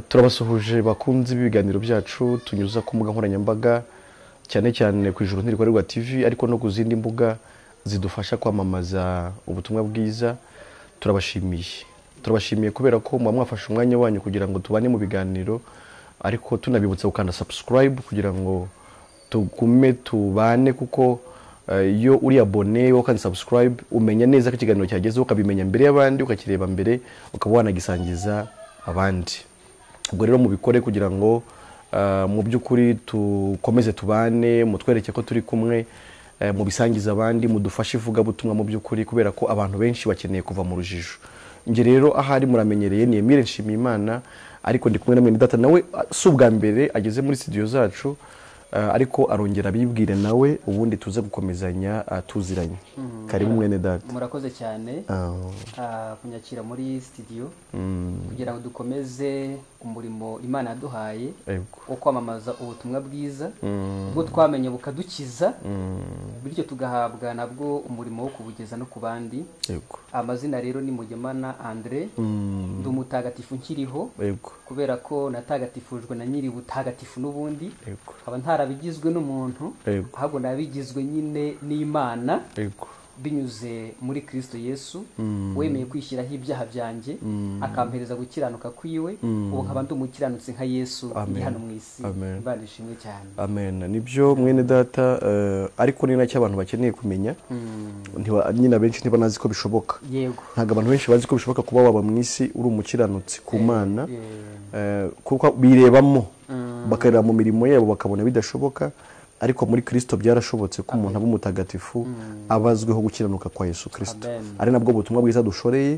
Turabasuhuje bakunzi b'ibiganiro byacu tunyuza ku mbuga nkoranyambaga, cyane cyane ku Ijuru Ntirikorerwa TV, ariko no ku zindi mbuga zidufasha kwamamaza ubutumwa bwiza. Turabashimiye kubera ko muba mwafashe umwanya wanyu kugira ngo tubane mu biganiro, ariko tunabibutsa gukanda subscribe kugira ngo tugume tubane, kuko iyo uri abone ukanda subscribe umenya neza ko ikiganiro cyagezeho, ukabimenya mbere y'abandi, ukakireba mbere, ukaba wanagisangiza abandi. Ubwo rero mubikore kugira ngo mu by'ukuri tukomeze tubane, mutwereke ko turi kumwe, mubisangiza abandi, mudufashe ivugabutumwa mu by'ukuri, kubera ko abantu benshi bakeneye kuva mu rujijo. Nge rero ahari muramenyereye ni Emile Nshimiyimana, ariko ndi kumwe na mwene data, nawe si ubwa mbere ageze muri studio zacu, ariko arongera abibwire nawe, ubundi tuze gukomezanya tuziranye. Karibu mwene data. Murakoze cyane kunyakira muri studio kugira ngo dukomeze umurimo Imana yaduhaye wo kwamamaza ubutumwa bwiza, ubwo twamenye bukadukiza, bityo tugahabwa nabwo umurimo wo kubugeza no ku bandi. Amazina rero ni Mugemana Andre, ndi umutagatifu nkiriho, kubera ko natagatifujwe na nyiri butagatifu n'ubundi, nkaba ntarabigizwe n'umuntu, ahubwo nabigizwe nyine n'Imana binyuze muri Kristo Yesu, wemeye kwishyiraho ibyaha byanjye, akampereza gukiranuka kwiwe, ubu nkaba ndi umukiranutsi nka Yesu ndi hano mu isi. Imana ishimwe cyane. Amen. Nibyo mwene data, ariko ni nacyo abantu bakeneye kumenya. Nyine benshi ntibanazi ko bishoboka. Ntabwo abantu benshi bazi ko bishoboka kuba waba mu isi uri umukiranutsi ku Mana, kuko birebamo bakareba mu mirimo yabo bakabona bidashoboka, ariko muri Kristo byarashobotse ko umuntu aba umutagatifu abazweho gukiranuka kwa Yesu Kristo. Ari nabwo butumwa bwiza dushoreye,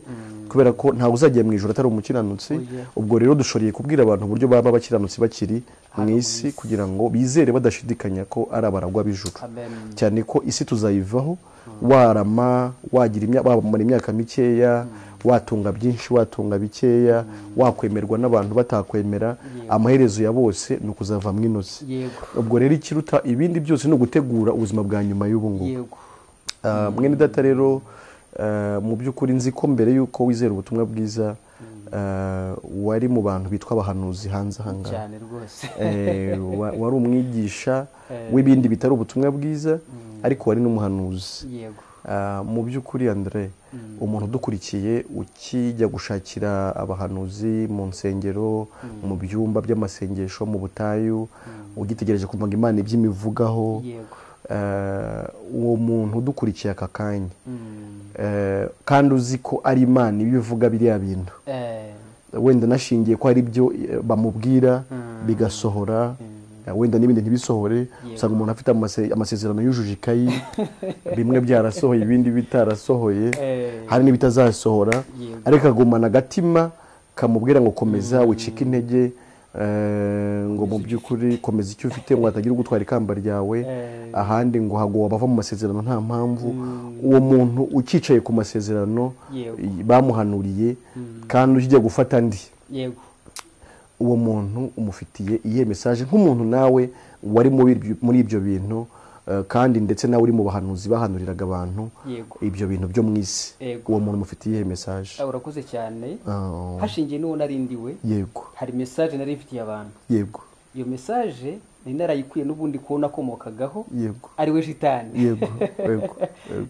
kubera ko ntawe uzagiye mu ijuru atari umukiranutsi. Ubwo rero dushoreye kubwira abantu uburyo baba abakiranutsi bakiri mu isi, kugira ngo bizere badashidikanya ko ari abaragwa b'ijuru. Cyane ko isi tuzayivaho, warama, wagira wamara imyaka mikeya, watunga byinshi, watunga bikeya, wakwemerwa n'abantu batakwemera, amaherezo ya bose ni ukuzava mu inosi. Ubwo rero ikiruta ibindi byose ni ugutegura ubuzima bwa nyuma y'ubu ngubu. Mwene data rero, mu by'ukuri nzi ko mbere y'uko wizera ubutumwa bwiza, wari mu bantu bitwa abahanuzi hanze aha ngaha. Wari umwigisha w'ibindi bitari ubutumwa bwiza, ariko wari n'umuhanuzi. Mu by'ukuri Andre, umuntu udukurikiye ukijya gushakira abahanuzi mu nsengero, mu byumba by'amasengesho, mu butayu, ugitegereje kumva Imana ibyimivugaho, uwo muntu udukurikiye aka kanya, kandi uzi ko ari Imana ibivuga biriya bintu, wenda nashingiye ko ari byo bamubwira bigasohora, wenda n'ibindi ntibisohore, usanga umuntu afite amasezerano yujuje ikayi, bimwe byarasohoye ibindi bitarasohoye, hari n'ibitazasohora, ariko agumana agatima kamubwira ngo komeza wicike intege, ngo mu by'ukuri komeza icyo ufite, ngo hatagira ugutwara ikamba ryawe, ahandi ngo hagowe abava mu masezerano nta mpamvu. Uwo muntu ukicaye ku masezerano bamuhanuriye kandi ujya gufata andi, uwo muntu umufitiye iyihe message nk'umuntu nawe wari muri ibyo bintu, kandi ndetse nawe uri mu bahanuzi bahanuriraga abantu ibyo bintu byo mu isi, uwo muntu umufitiye iyihe message? Urakoze cyane. Hashingiye n'uwo narindiwe, hari message nari mfitiye abantu. Iyo message nari narayikuye n'ubundi ko nakomokagaho, ari we shitani.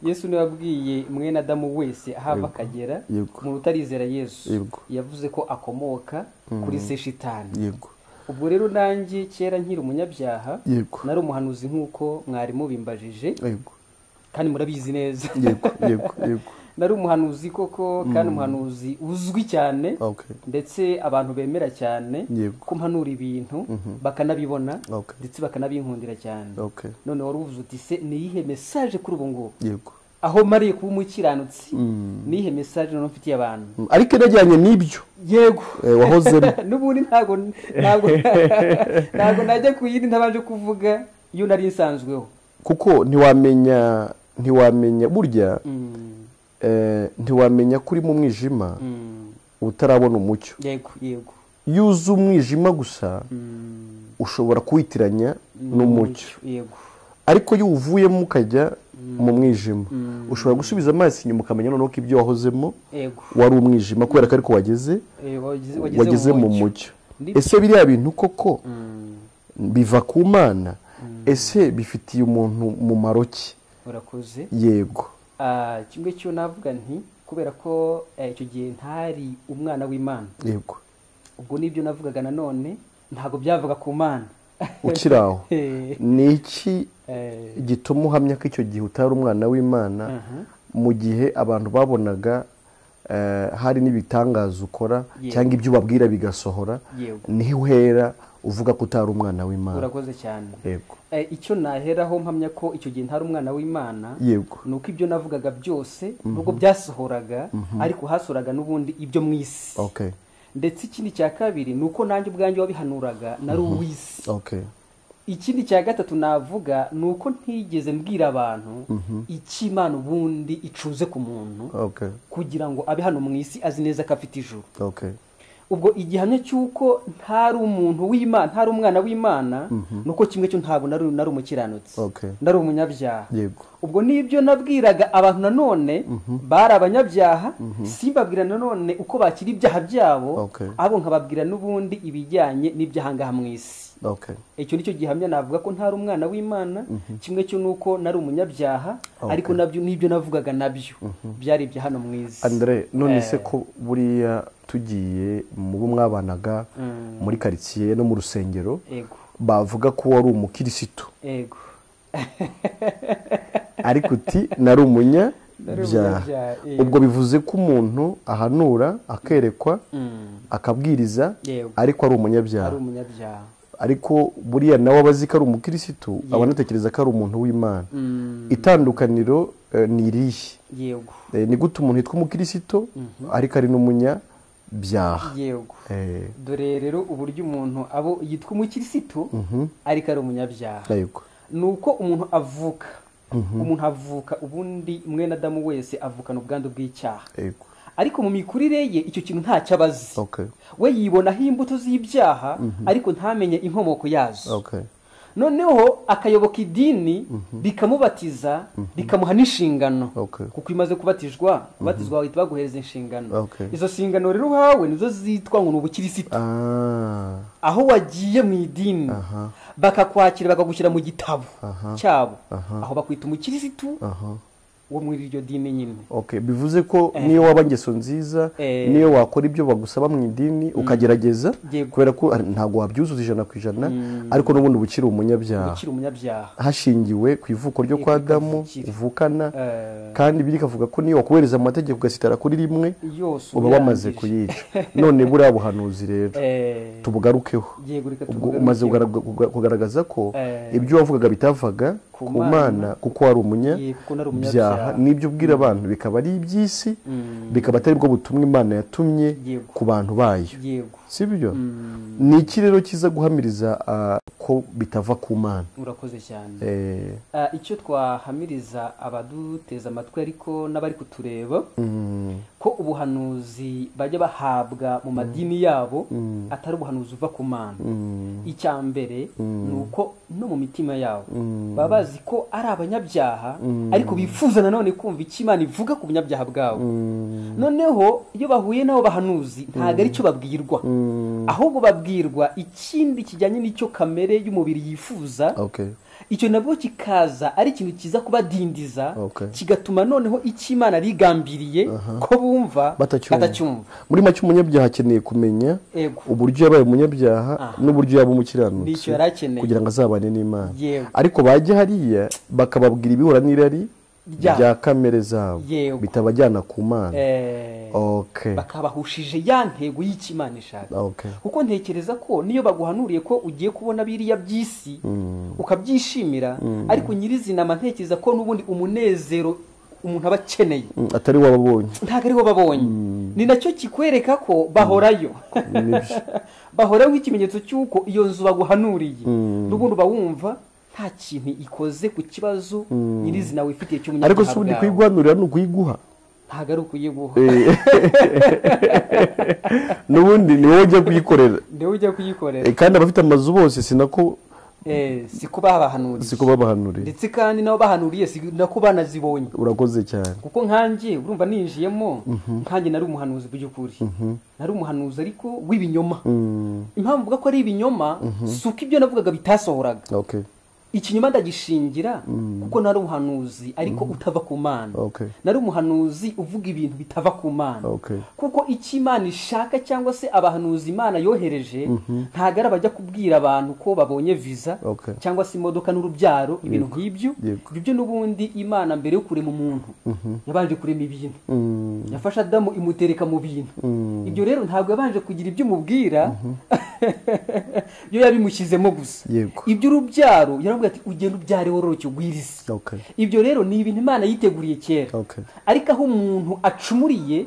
Yesu niwe wabwiye mwene Adamu wese ahava akagera, umuntu utarizera Yesu yavuze ko akomoka kuri se shitani. Ubwo rero nanjye kera nkiri umunyabyaha, nari umuhanuzi nk'uko mwari mubimbajije, kandi murabizi neza. Nari umuhanuzi koko, kandi umuhanuzi uzwi cyane, ndetse abantu bemera cyane ko mpanura ibintu bakanabibona, ndetse bakanabinkundira cyane. None wari uvuze uti se ni iyihe message kuri ubu ngubu? Aho mariye kuba umukiranutsi, ni iyihe message none mfitiye abantu? Ariko inajyanye n'ibyo wahozemo. N'ubundi ntabwo najya kuyindi ntabanje kuvuga iyo nari nsanzweho, kuko ntiwamenya burya, ntiwamenya kuri mu mwijima utarabona umucyo. Iyo uzi umwijima gusa ushobora kuwitiranya n'umucyo, ariko iyo uvuyemo ukajya Mu mwijima. Ushobora gusubiza amaso inyuma ukamenya noneho ko ibyo wahozemo wari umwijima kubera ko ariko wageze mu mucyo. Ese biriya bintu koko biva ku Mana? Ese bifitiye umuntu mumaro ki? Urakoze. Yego. Kimwe cyo navuga nti kubera ko icyo gihe ntari umwana w'Imana. Yego. Ubwo nibyo navugaga nanone ntago byavuga ku Mana. Ukiraho. Ni iki gituma uhamya ko icyo gihe utari umwana w'Imana mu gihe abantu babonaga hari n'ibitangaza ukora cyangwa ibyo ubabwira bigasohora, niho uhera uvuga ko utari umwana w'Imana? Urakoze cyane. Yego. Icyo naheraho mpamya ko icyo gihe ntari umwana w'Imana, nuko ibyo navugaga byose nubwo byasohoraga ariko hasohoraga n'ubundi ibyo mu isi. Ndetse ikindi cya kabiri nuko nanjye ubwanjye wabihanuraga nari uw'isi. Ikindi cya gatatu navuga nuko ntigeze mbwira abantu icyo Imana ubundi icuze ku muntu kugira ngo abe hano mu isi azi neza ko afite ijuru. Ubwo igihamya cy'uko ntari umuntu w'Imana, ntari umwana w'Imana, nuko kimwe cyo ntabwo nari umukiranutsi, nari umunyabyaha. Ubwo nibyo nabwiraga abantu nanone bari abanyabyaha, simbabwira nanone uko bakira ibyaha byabo, abo nkababwira n'ubundi ibijyanye n'ibyaha mu isi. Icyo nicyo gihamya navuga ko ntari umwana w'Imana, kimwe cyo nuko nari umunyabyaha, ariko nabyo nibyo navugaga nabyo byari ibya hano mu isi. Andre, none se ko buriya tugiye mu bo mwabanaga muri quartier no mu rusengero, bavuga ko wari umukirisitu. Yego. Ariko uti nari umunyabyaha. Ubwo bivuze ko umuntu ahanura akerekwa akabwiriza ariko ari umunyabyaha. Ariko buriya nawe abazi ko ari umukirisitu, abanatekereza ko ari umuntu w'Imana. Itandukaniro ni irihe? Yego. Ni gute umuntu yitwa umukirisitu ariko ari n'umunyabyaha? Yego. Dore rero uburyo umuntu abo yitwa umukirisitu ariko ari umunyabyaha. Yego. Nuko umuntu avuka. Umuntu avuka ubundi mwene Adamu wese avukana ubwandu bw'icyaha. Yego. Ariko mu mikurire ye icyo kintu ntacyo abazi. We yibonaho imbuto z'ibyaha ariko ntamenye inkomoko yazo. Noneho akayoboka idini rikamubatiza rikamuha n'inshingano. Kuko imaze kubatizwa bahita baguhereza inshingano. Izo nshingano rero uhawe nizo zitwa ngo ni ubukirisitu. Aho wagiye mu idini bakakwakira bakagushyira mu gitabo cyabo, aho bakwita umukirisitu wo muri iryo dini nyine. Bivuze ko niyo waba ingeso nziza, niyo wakora ibyo bagusaba mu idini ukagerageza, kubera ko ntabwo wabyuzuza 100%, ariko n'ubundi ubukiri umunyabyaha. Hashingiwe ku ivuko ryo kwa Adamu uvukana, kandi biri kavuga ko niyo wakubereza amategeko ugasitara kuri rimwe uba wamaze kuyica. None buriya buhanuzi rero tubugarukeho. Ubwo umaze kugaragaza ko ibyo wavugaga bitavaga ku Mana kuko wari umunyabyaha, nibyo ubwira abantu bikaba ari iby'isi, bikaba atari bwo butumwa Imana yatumye ku bantu bayo. Sibyo? Ni iki rero kiza guhamiriza ko bitava ku Mana? Urakoze cyane. Icyo twahamiriza abaduteza amatwi ariko n'abari kutureba, ko ubuhanuzi bajya bahabwa mu madini yabo atari ubuhanuzi uva ku Mana. Icya mbere ni uko no mu mitima yabo baba bazi ko ari abanyabyaha, ariko bifuza nanone kumva icyo Imana ivuga ku bunyabyaha bwabo. Noneho iyo bahuye nabo bahanuzi ntago ari cyo babwirwa, ahubwo babwirwa ikindi kijyanye n'icyo kamere y'umubiri yifuza. Icyo nabwo kikaza ari ikintu kiza kubadindiza, kigatuma noneho icyo Imana rigambiriye ko bumva batacyumva. Muri make umunyabyaha akeneye kumenya uburyo yabaye umunyabyaha n'uburyo yaba umukiranutsi kugira ngo azabane n'Imana. Ariko bajya hariya bakababwira ibihura n'irari rya kamere zabo bitabajyana ku Mana. Bakabahushije ya ntego y'icyo Imana ishaka. Kuko ntekereza ko niyo baguhanuriye ko ugiye kubona biriya by'isi ukabyishimira, ariko nyirizina ntekereza ko n'ubundi umunezero umuntu aba akeneye atari wababonye, ntabwo ari wababonye. Ni nacyo kikwereka ko bahorayo. Bahorayo nk'ikimenyetso cy'uko iyo nzu baguhanuriye n'ubundi uba wumva nta kintu ikoze ku kibazo nyirizina wifitiye cy'umunyabyaha. Ariko si ubundi kuyiguhanurira ni ukuyiguha? Ntabwo ari ukuyiguha. N'ubundi ni wowe ujya kuyikorera. Ni wowe ujya kuyikorera. Kandi abafite amazu bose sinako Siko babahanuriye, siko babahanuriye, ndetse kandi nabo bahanuriye nako banazibonye. Urakoze cyane. Kuko nkanjye urumva ninjiyemo, nkanjye nari umuhanuzi by'ukuri, nari umuhanuzi ariko w'ibinyoma. Impamvu mvuga ko ari ibinyoma si uko ibyo navugaga bitasohoraga. Ikinyoma ndagishingira kuko nari umuhanuzi ariko utava ku Mana. Nari umuhanuzi uvuga ibintu bitava ku Mana. Kuko icyo Imana ishaka cyangwa se abahanuzi Imana yohereje ntago ari abajya kubwira abantu ko babonye visa cyangwa se imodoka n'urubyaro, ibintu nk'ibyo. Ibyo n'ubundi Imana mbere yo kurema umuntu yabanje kurema ibintu. Yafashe Adamu imutereka mu bintu. Ibyo rero ntabwo yabanje kugira ibyo umubwira, yo yabimushyizemo gusa. Iby'urubyaro yaramubwiye ati ugenda ubyare wororoke ugwirize. Ibyo rero ni ibintu Imana yiteguriye kera. Ariko aho umuntu acumuriye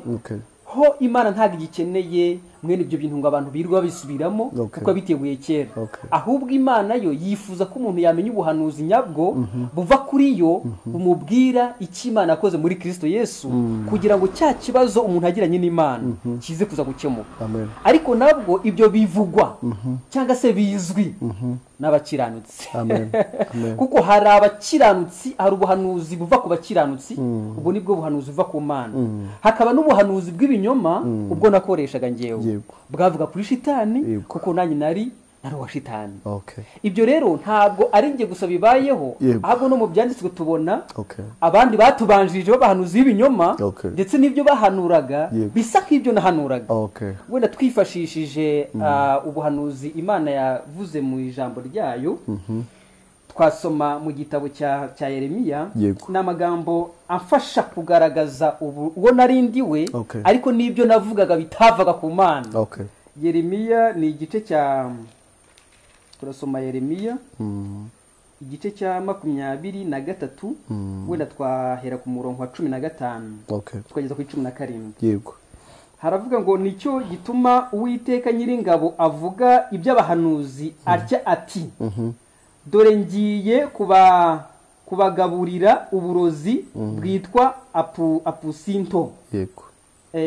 ho Imana ntabwo igikeneye mwene ibyo bintu ngo abantu birirwa babisubiramo kuko biteguye kera. Ahubwo Imana yo yifuza ko umuntu yamenya ubuhanuzi nyabwo buva kuri yo, bumubwira icyo Imana yakoze muri Kristo Yesu, kugira ngo cya kibazo umuntu agiranye n'Imana kize kuza gukemuka. Ariko nabwo ibyo bivugwa cyangwa se bizwi n'abakiranutsi. Kuko hari abakiranutsi, hari ubuhanuzi buva ku bakiranutsi, ubwo nibwo buhanuzi buva ku Mana. Hakaba n'ubuhanuzi bw'ibinyoma, ubwo nakoreshaga ngewe bwavuga kuri shitani, kuko nanjye nari uwa shitani. Ibyo rero ntabwo ari nge gusa bibayeho, ahubwo no mu byanditswe tubona abandi batubanjirije b'abahanuzi b'ibinyoma, ndetse n'ibyo bahanuraga bisa nk'ibyo nahanuraga. Wenda twifashishije ubuhanuzi Imana yavuze mu ijambo ryayo, twasoma mu gitabo cya Yeremiya, n'amagambo amfasha kugaragaza uwo narindiwe, ariko n'ibyo navugaga bitavaga ku Mana. Yeremiya ni igice cya, turasoma Yeremiya igice cya 23, wenda twahera ku murongo wa 15 tukageza ku 17. Yego. Haravuga ngo nicyo gituma Uwiteka Nyiringabo avuga iby'abahanuzi atya ati dore ngiye kubagaburira uburozi bwitwa apusinto. Yego.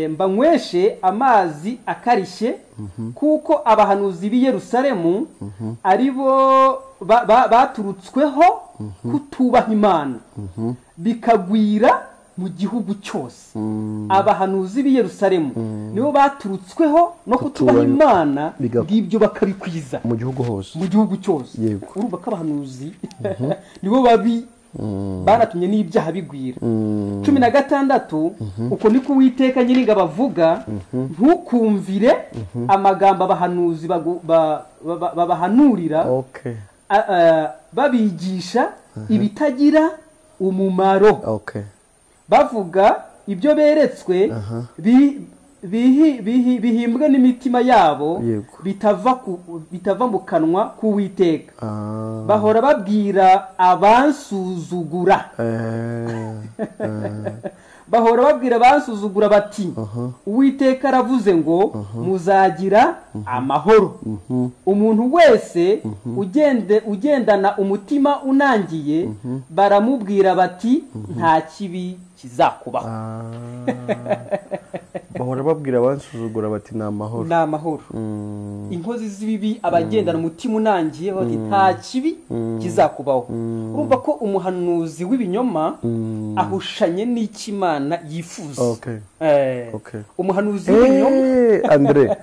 Mbanyweshe amazi akarishye, kuko abahanuzi b'i Yerusalemu aribo baturutsweho kutubaha Imana, bikagwira mu gihugu cyose. Abahanuzi b'i Yerusalemu nibo baturutsweho no kutubaha Imana, ngibyo bakabikwiza mu gihugu hose, mu gihugu cyose. Urumva ko abahanuzi nibo babi banatumye n'ibyaha bigwira. 16 uko niko Uwiteka Nyiringabo avuga, ntukumvire amagambo abahanuzi babahanurira, babigisha ibitagira umumaro. Bavuga ibyo beretswe bihimbwe n'imitima yabo, bitava mu kanwa k'Uwiteka. Bahora babwira abansuzugura, bahora babwira abansuzugura bati Uwiteka aravuze ngo muzagira amahoro. Umuntu wese ugendana umutima unangiye baramubwira bati nta kibi kizakubaho. Bahora babwira abansuzugura bati ni amahoro. Ni amahoro. Inkozi z'ibibi abagendana umutima unangiye bati nta kibi kizakubaho. Urumva ko umuhanuzi w'ibinyoma ahushanye n'icyo Imana yifuza. Umuhanuzi w'ibinyoma Andre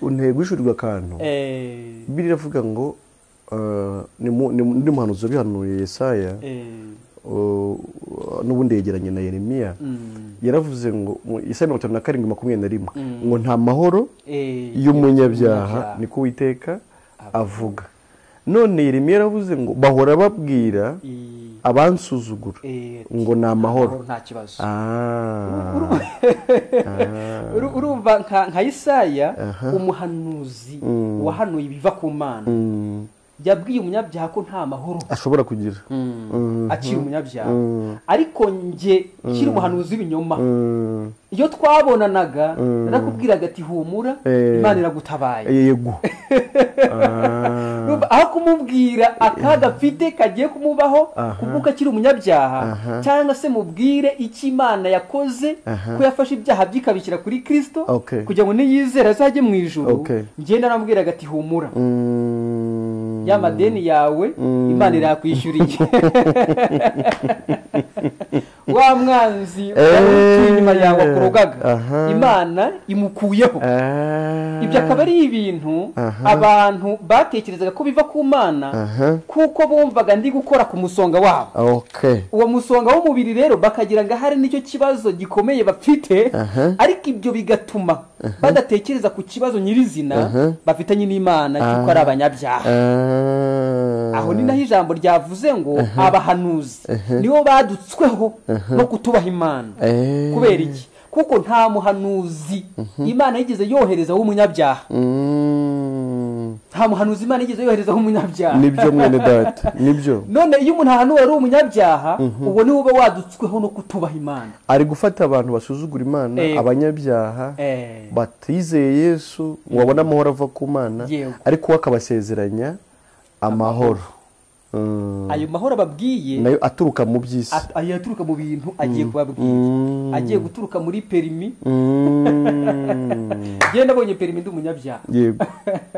unteye guhishurirwa akantu. Bibiliya iravuga ngo ni umuhanuzi wabihanuye Yesaya, n'ubundi yegeranye na Yeremiya, yaravuze ngo Yesaya 57:21 ngo nta mahoro y'umunyabyaha niko Uwiteka avuga. None Yeremiya yaravuze ngo bahora babwira abansuzugura ngo ni amahoro, nta kibazo. Urumva nka Yesaya umuhanuzi wahanuye ibiva ku Mana, yabwiye umunyabyaha ko nta mahoro ashobora kugira akiri umunyabyaha. Ariko nge kiri umuhanuzi w'ibinyoma, iyo twabonanaga narakubwiraga ati humura Imana iragutabaye. Yego. Aho kumubwira akaga mfite kagiye kumubaho kuko akiri umunyabyaha, cyangwa se mubwire icyo Imana yakoze ko yafashe ibyaha byikabishyira kuri Kristo kugira ngo niyizera azajye mu ijuru, nge naramubwiraga ati humura. Ya madeni yawe Imana irakwishyuriye. Wa mwanzi wari inyuma yawe akurogaga, Imana imukuyeho. Ibyo akaba ari ibintu abantu batekerezaga ko biva ku Mana, kuko bumvaga ndi gukora ku musonga wabo. Uwo musonga w'umubiri rero bakagira ngo ahari nicyo kibazo gikomeye bafite, ariko ibyo bigatuma badatekereza ku kibazo nyirizina bafitanye n'Imana cy'uko ari abanyabyaha. Aho ni naho ijambo ryavuze ngo abahanuzi nibo badutsweho no kutubaha Imana. Kubera iki? Kuko nta muhanuzi Imana yigeze yohereza w'umunyabyaha. Nta muhanuzi Imana yigeze yohereza w'umunyabyaha. Nibyo mwene data, nibyo. None iyo umuntu ahanura ari umunyabyaha, uwo ni uba wadutsweho no kutubaha Imana. Ari gufata abantu basuzugura Imana, abanyabyaha batizeye Yesu, wabona amahoro ava ku Mana, ariko akabasezeranya amahoro. Ayo mahoro ababwiye nayo aturuka mu by'isi, ayo aturuka mu bintu agiye kubabwira, agiye guturuka muri perimi. Njye nabonye perimi ndi umunyabyaha. Yego,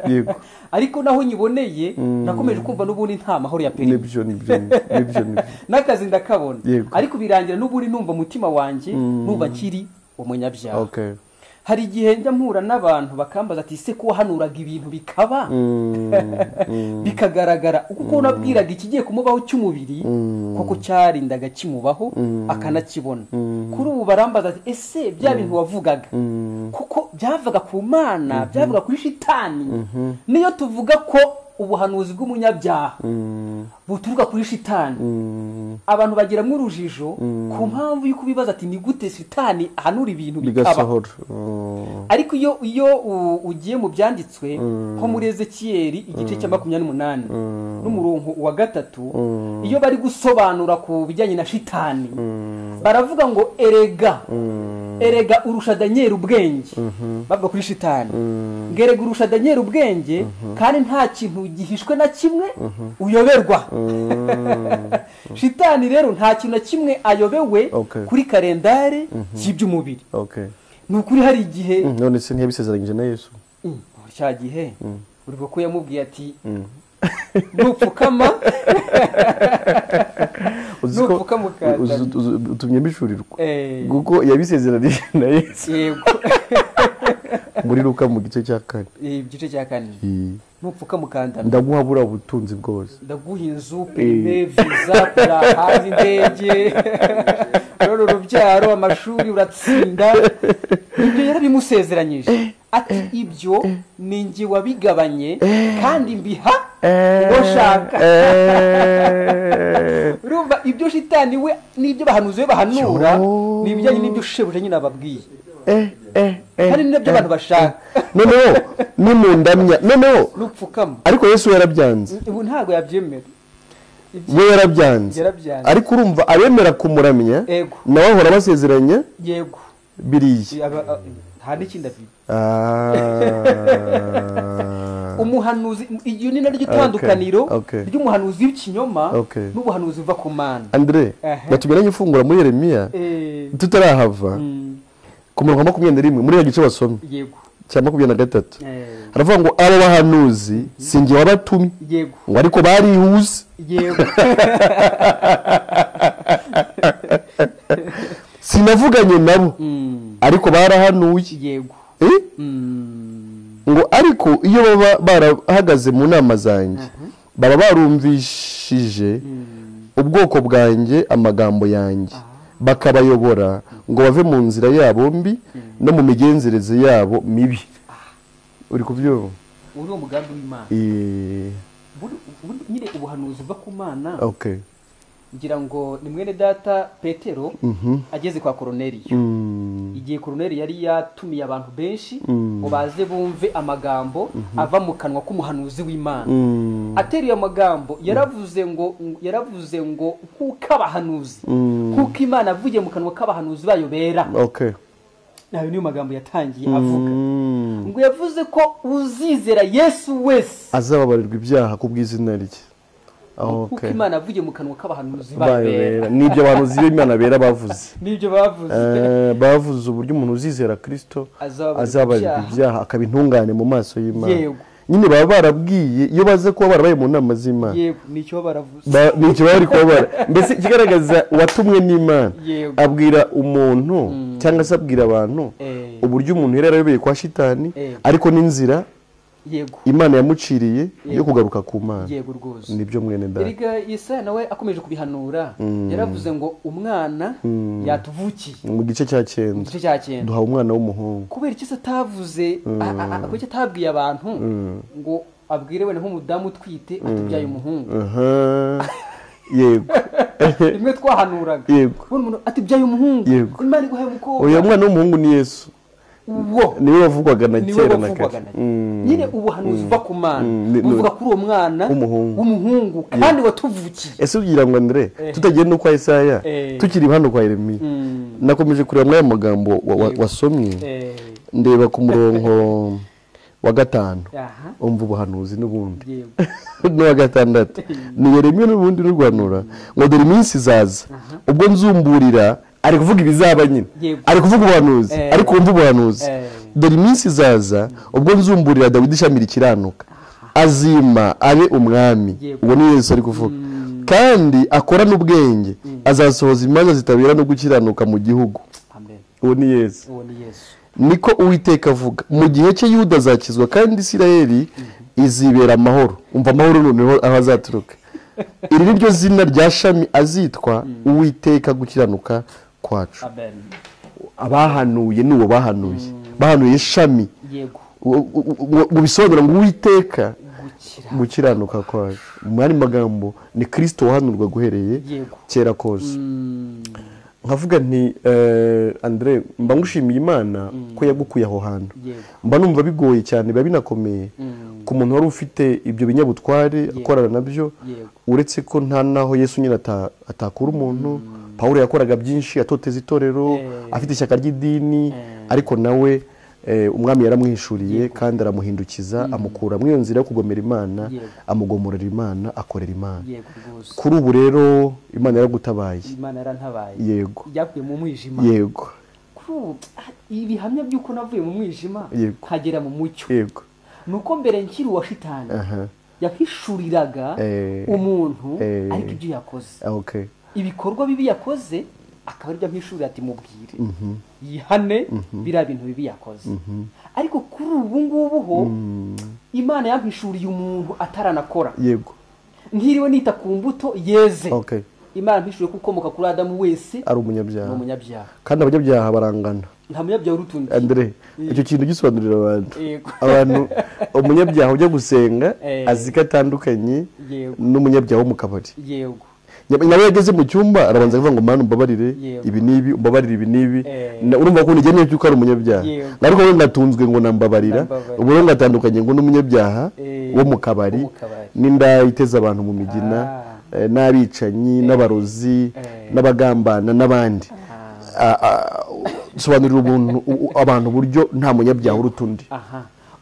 yego. Ariko naho nyiboneye nakomeje kumva n'ubundi nta mahoro ya perimi. Nibyo, nibyo, nibyo. N'akazi ndakabona, ariko birangira n'ubundi numva umutima wanjye numva nkiri umunyabyaha. Hari igihe njya mpura n'abantu bakambaza ati ese ko wahanuraga ibintu bikaba bikagaragara, kuko unabwiraga ikigiye kumubaho cy'umubiri koko cyarindaga kimubaho akanakibona. Kuri ubu barambaza ati ese bya bintu wavugaga kuko byavaga ku Mana, byavuga kuri shitani? Niyo tuvuga ko ubuhanuzi bw'umunyabyaha buturuka kuri shitani, abantu bagiramo urujijo ku mpamvu y'uko bibaza ati ni gute shitani ahanura ibintu bikaba. Ariko iyo ugiye mu byanditswe nko muri Ezekiyeli igice cya 28 n'umurongo wa 3, iyo bari gusobanura ku bijyanye na shitani baravuga ngo erega erega urusha Daniel ubwenge. Bavuga kuri shitani ngo erega urusha Daniel ubwenge, kandi nta kintu gihishwe na kimwe uyoberwa. Shitani rero nta kintu na kimwe ayobewe kuri kalendari y'iby'umubiri. Ni ukuri hari igihe none se ntiyabisezeranyije na Yesu cya gihe uribuka ko yamubwiye ati nupfukama utumye mbishurirwa, kuko yabisezeranije na Yesu. Yego. Muri Luka mu gice cya 4. Igice cya 4. Nupfuka mukanda ndaguha bura ubutunzi bwose, ndaguha inzu, perime, visa, hanze indege, rero urubyaro, amashuri, uratsinda. Ibyo yarabimusezeranyije ati ibyo ni njye wabigabanye kandi mbiha uwo nshaka. Urumva ibyo shitani we n'ibyo bahanuzi we bahanura ni ibijyanye n'ibyo shebuja nyine ababwiye. Kandi nibyo abantu bashaka. Noneho nimundamya, noneho nupfukama. Ariko Yesu yarabyanze. Ubu ntago yabyemera. We yarabyanze. Ariko urumva abemera kumuramya nawe ahora basezeranya. Yego. Biriya. Nta n'ikindi afite. Umuhanuzi, iyo ni naryo itandukaniro ry'umuhanuzi w'ikinyoma n'ubuhanuzi buva ku Mana. Andre, batubwiranye ifungura muri Yeremiya tutarahava. Ku murongo wa 21 muri ya gice wasomye. Yego. Cya 23. Haravuga ngo abo bahanuzi sinjye wabatumye. Yego. Ngo ariko barihuse. Yego. Sinavuganye nabo. Ariko barahanuye. Yego. Ngo ariko iyo baba barahagaze mu nama zanjye baba barumvishije ubwoko bwanjye amagambo yanjye, bakabayobora ngo bave mu nzira yabo mbi no mu migenzereze yabo mibi. Uri kubyumva? Uri umugambi w'Imana. Nyine ubuhanuzi buva ku Mana. Ngira ngo ni mwene data Petero ageze kwa Koroneliyo. Igihe Koroneliyo yari yatumiye abantu benshi ngo baze bumve amagambo ava mu kanwa k'umuhanuzi w'Imana. Ateruye amagambo yaravuze ngo kuko abahanuzi, kuko Imana avuye mu kanwa k'abahanuzi bayo bera. Nayo niyo magambo yatangiye avuga. Ngo yavuze ko uzizera Yesu wese azababarirwa ibyaha kubw'izina rye. Kuko Imana avuye mu kanwa k'abahanuzi bayo. Nibyo abahanuzi b'Imana bera bavuze. Nibyo bavuze. Bavuze uburyo umuntu uzizera Kristo azababarirwa ibyaha akaba intungane mu maso y'Imana. Nyine baba barabwiye iyo baze kuba barabaye mu nama z'Imana. Yego, nicyo baravuze. Nicyo bari kuba bara. Mbese ikigaragaza watumwe n'Imana abwira umuntu cyangwa se abwira abantu uburyo umuntu yari yarayobeye kwa shitani, ariko n'inzira yego Imana yamuciriye yo kugaruka ku Mana. Yego rwose. Nibyo mwene data. Erega Yesaya nawe akomeje kubihanura, yaravuze ngo umwana yatuvukiye mu gice cya 9 duha umwana w'umuhungu. Kubera iki atavuze, kuki atabwiye abantu ngo abwire wenda nk'umudamu utwite atubyaye umuhungu? Yego. Rimwe twahanuraga. Yego. Umuntu atubyaye umuhungu. Imana iguhaye umukobwa. Uyu mwana w'umuhungu ni Yesu. Uwo niwe wavugwaga na kera na kare. Nyine ubuhanuzi uva ku Mana buvuga kuri uwo mwana w'umuhungu kandi watuvukiye. Ese ugira ngo Andre tutagiye no kwa Isaya tukiri hano kwa Yeremiya, nakomeje kureba muri aya magambo wasomye, ndeba ku murongo wa 5 umva ubuhanuzi n'ubundi n'uwa 6 ni Yeremiya n'ubundi n'urwanura ngo dore iminsi izaza ubwo nzumburira. Ari kuvuga ibizaba nyine, ari kuvuga ubuhanuzi, ariko wumva ubuhanuzi. Dore iminsi izaza ubwo nzumburira Dawidi ishami rikiranuka, azima abe umwami. Uwo ni Yesu ari kuvuga. Kandi akorana ubwenge, azasohoza imanza zitabera no gukiranuka mu gihugu. Uwo ni Yesu. Niko Uwiteka avuga. Mu gihe cye Yuda azakizwa kandi Isirayeli izibera amahoro. Umva amahoro noneho aho azaturuka. Iri ni ryo zina rya shami azitwa Uwiteka gukiranuka kwacu. Abahanuye n'uwo bahanuye, bahanuye ishami. Yego. Mu bisobanuro ngo Uwiteka gukiranuka kwacu. Mu yandi magambo ni Kristo wahanurwa guhereye kera kose. Nkavuga nti Andre, mba ngushimiye Imana ko yagukuye aho hantu. Mba numva bigoye cyane, biba binakomeye ku muntu wari ufite ibyo binyabutware akorana nabyo, uretse ko nta naho Yesu nyine atakura umuntu. Paulo yakoraga byinshi, atoteza itorero, afite ishyaka ry'idini, ariko nawe umwami yaramwishuriye kandi aramuhindukiza, amukura muri iyo nzira yo kugomera Imana, amugomorera Imana, akorera Imana. Kuri ubu rero Imana yaragutabaye. Imana yarantabaye. Yego. Yakuye mu mwijima. Yego. Kuri ubu ibihamya by'uko navuye mu mwijima nkagera mu mucyo. Yego. Nuko mbere nkiri wa shitani yahishuriraga umuntu ariko ibyo yakoze. Ibikorwa bibi yakoze akaba aribyo mpishurira ati mubwire yihane biriya bintu bibi yakoze. Ariko kuri ubu ngubu ho Imana yampishuriye umuntu ataranakora. Yego. Ntiriwe nita ku mbuto yeze. Imana mpishuriye ko ukomoka kuri Adamu wese ari umunyabyaha. Ni umunyabyaha. Kandi abanyabyaha barangana. Nta munyabyaha uruta undi. Andre, icyo kintu gisobanurira abantu. Abantu umunyabyaha ujya gusenga azi ko atandukanye n'umunyabyaha wo mu kabari. Yego. Nawe yageze mu cyumba arabanza avuga ngo Mana umbabarire ibi nibi, umbabarire ibi nibi. Urumva ko nigene cyuko ari umunyabyaha. Ariko we ngatunzwe ngo nambabarira, ubu rero ngatandukanye ngo n'umunyabyaha wo mu kabari, n'inda iteza abantu mu migina, n'abicanyi, n'abarozi, n'abagambana n'abandi. Sobanurira ubuntu abantu uburyo nta munyabyaha uruta undi.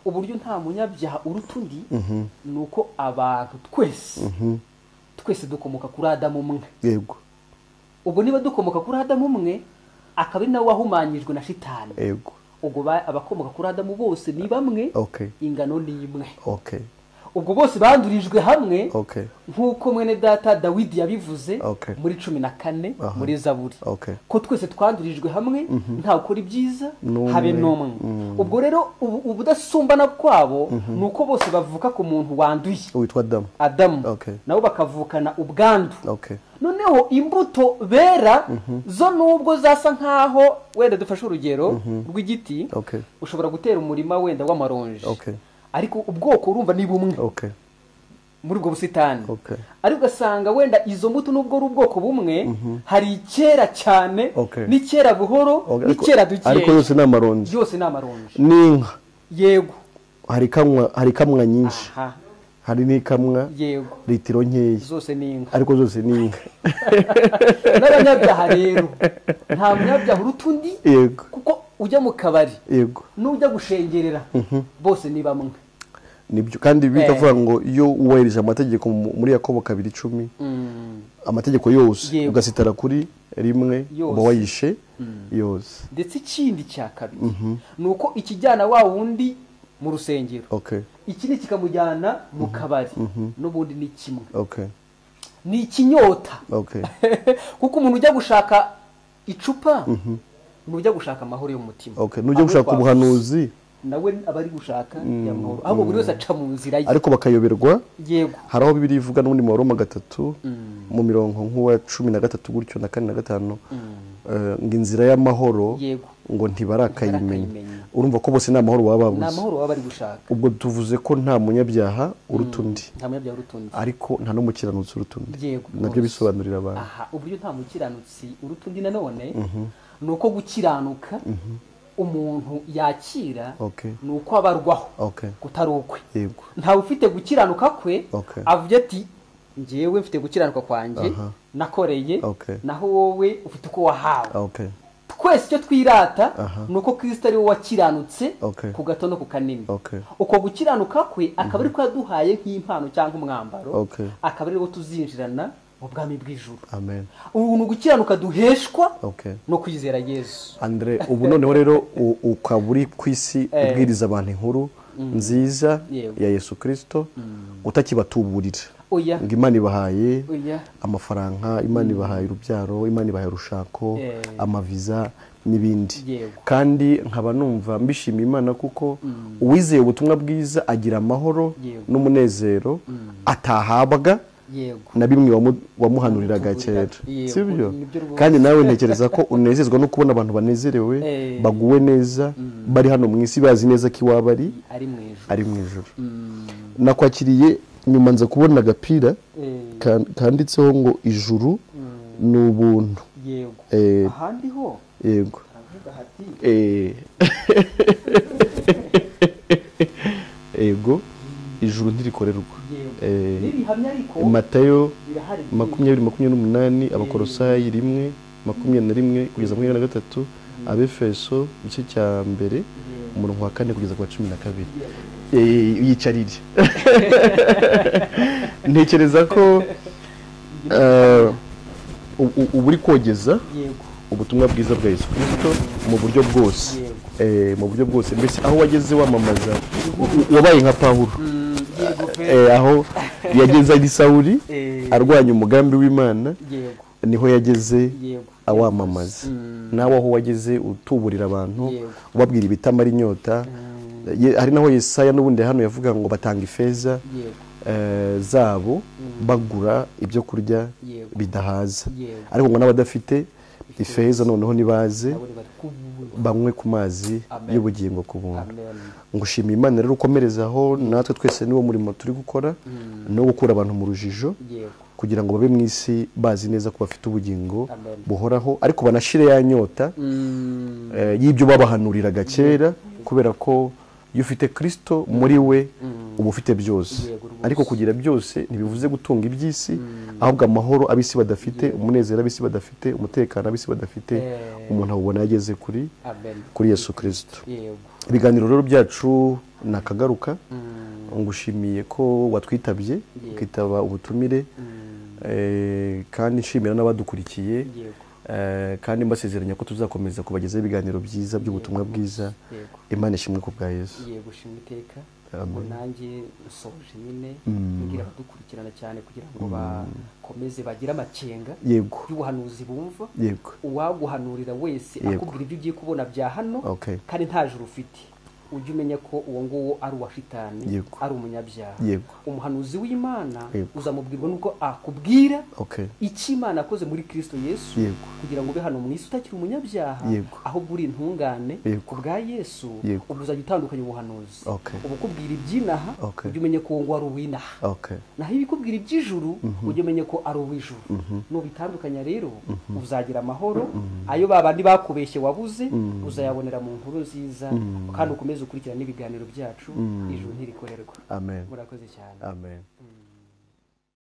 Uburyo nta munyabyaha uruta undi nuko abantu twese twese dukomoka kuri Adamu umwe. Yego. Ubwo niba dukomoka kuri Adamu umwe, akaba ari nawe wahumanyijwe na shitani. Yego. Ubwo abakomoka kuri Adamu bose ni bamwe, ingano ni imwe. Ubwo bose bandurijwe hamwe, nk'uko mwene data Dawidi yabivuze muri 14 muri Zaburi, ko twese twandurijwe hamwe, nta ukora ibyiza habe n'umwe. Ubwo rero ubudasumbana kwabo nuko bose bavuka ku muntu wanduye witwa Adamu. Adamu nabo bakavukana ubwandu. Noneho imbuto bera zo nubwo zasa nkaho wenda dufashe urugero rw'igiti, ushobora gutera umurima wenda w'amaronji, ariko ubwoko urumva ni bumwe muri ubwo busitani. Ariko ugasanga wenda izo mbuto nubwo ari ubwoko bumwe, hari icyera cyane n'icyera buhoro n'icyera dukeya, ariko yose ni amaronji. Yose ni amaronji. N'inka. Yego. Hari kamwa nyinshi. Hari n'ikamwa. Yego. Litiro nkeya. Zose ni inka. Ariko zose ni inka. N'abanyabyaha rero nta munyabyaha uruta undi. Yego. Kuko ujya mu kabari. Yego. N'ujya gushengerera bose ni bamwe. Nibyo. Kandi bikavuga ngo iyo wubahirije amategeko muri Yakobo 2:10, amategeko yose ugasitara kuri rimwe uba wayishe yose. Ndetse ikindi cya kabiri nuko ikijyana wa wundi mu rusengero, ikindi kikamujyana mu kabari, n'ubundi ni kimwe. Ni ikinyota. Kuko umuntu ujya gushaka icupa, nujya gushaka amahoro yo mu mutima. Nujya gushaka ubuhanuzi, nawe aba ari gushaka amahoro. Ahubwo buri wese aca mu nzira ye. Ariko bakayoberwa. Yego. Hari aho Bibiliya ivuga n'ubundi mu Baroma 3 mu mirongo nk'uwa 13 gutyo na 4 na 5 ngo inzira y'amahoro ngo ntibarakayimenya. Urumva ko bose nta mahoro baba babuze. Nta mahoro baba bari gushaka. Ubwo tuvuze ko nta munyabyaha uruta undi. Nta munyabyaha uruta undi. Ariko nta n'umukiranutsi uruta undi. Nabyo bisobanurira abantu. Aha, uburyo nta mukiranutsi uruta undi nanone nuko gukiranuka umuntu yakira nuko abarwaho kutari ukwe. Ntawe ufite gukiranuka kwe avuye ati njyewe mfite gukiranuka kwanjye nakoreye, naho wowe ufite uko wahawe. Twese icyo twirata nuko Kristo ari we wakiranutse ku gato no ku kanini. Uko gukiranuka kwe akaba ari ko yaduhaye nk'impano cyangwa umwambaro, akaba ari wo tuzinjirana mu bwami bw'ijuru. Amen. Ubu ni gukiranuka duheshwa no kwizera Yesu. Andre, ubu noneho rero ukaba uri ku isi ubwiriza abantu inkuru nziza ya Yesu Kristo, utakibatuburira. Ngo Imana ibahaye amafaranga, Imana ibahaye urubyaro, Imana ibahaye urushako, amaviza n'ibindi. Kandi nkaba numva mbishimiye Imana kuko uwizeye ubutumwa bwiza agira amahoro n'umunezero atahabwa na bimwe wamuhanuriraga kera, sibyo? Kandi nawe ntekereza ko unezezwa no kubona abantu banezerewe, baguwe neza, bari hano mu isi bazi neza ko iwabo ari mu ijuru. Nakwakiriye nyuma nza kubona agapira kanditseho ngo ijuru ni ubuntu. Yego. Ahandi ho yego aravuga hati yego ijuru ntirikorerwa. Matayo 20:28, Abakolosayi 1:21 kugeza 23, Abefeso igice cya mbere umurongo wa 4 kugeza ku wa 12. Yicarire. Ntekereza ko ubu uri kogeza ubutumwa bwiza bwa Yesu Kristo mu buryo bwose. Mu buryo bwose, mbese aho wageze wamamaza wabaye nka Pawulo. Aho yageze ari Sawuli arwanya umugambi w'Imana, niho yageze awamamaza. Nawe aho wageze utuburira abantu, ubabwira ibitamara inyota. Hari naho Yesaya n'ubundi hano yavuga ngo batanga ifeza zabo bagura ibyo kurya bidahaza, ariko ngo n'abadafite ifeza noneho nibaze banywe ku mazi y'ubugingo ku buntu. Ngushimiye Imana rero ukomerezaho, natwe twese niwo murimo turi gukora no gukura abantu mu rujijo kugira ngo babe mu isi bazi neza ko bafite ubugingo buhoraho, ariko banashire ya nyota y'ibyo babahanuriraga kera, kubera ko iyo ufite Kristo muri we uba ufite byose. Ariko kugira byose ntibivuze gutunga iby'isi, ahubwo amahoro ab'isi badafite, umunezero ab'isi badafite, umutekano ab'isi badafite, umuntu awubona yageze kuri Yesu Kristo. Ibiganiro rero byacu nakagaruka. Ngushimiye ko watwitabye, ukitaba ubutumire, kandi nshimira n'abadukurikiye, kandi mbasezeranya ko tuzakomeza kubagezaho ibiganiro byiza by'ubutumwa bwiza. Imana ishimwe ku bwa Yesu. Yego, shimwe iteka. Ubwo nanjye nsoje nyine mbwira abadukurikirana cyane kugira ngo bakomeze bagire amakenga y'ubuhanuzi bumva. Uwaguhanurira wese akubwira ibyo ugiye kubona bya hano kandi nta juru ufite, ujye umenya ko uwo nguwo ari uwa shitani, ari umunyabyaha. Umuhanuzi w'Imana uzamubwirwa nuko akubwira icyo Imana yakoze muri Kristo Yesu kugira ngo ube hano mu isi utakiri umunyabyaha, ahubwo uri intungane ku bwa Yesu. Ubwo uzajya utandukanya ubuhanuzi, ubukubwira iby'inaha ujye umenya ko uwo nguwo ari uw'inaha, naho ibikubwira iby'ijuru ujye umenya ko ari uw'ijuru. Nubitandukanya rero uzagira amahoro, ayo babandi bakubeshye wabuze uzayabonera mu nkuru nziza, kandi ukomeze ukurikirana n'ibiganiro byacu. Ijuru ntirikorerwa. Amen. Murakoze cyane. Amen.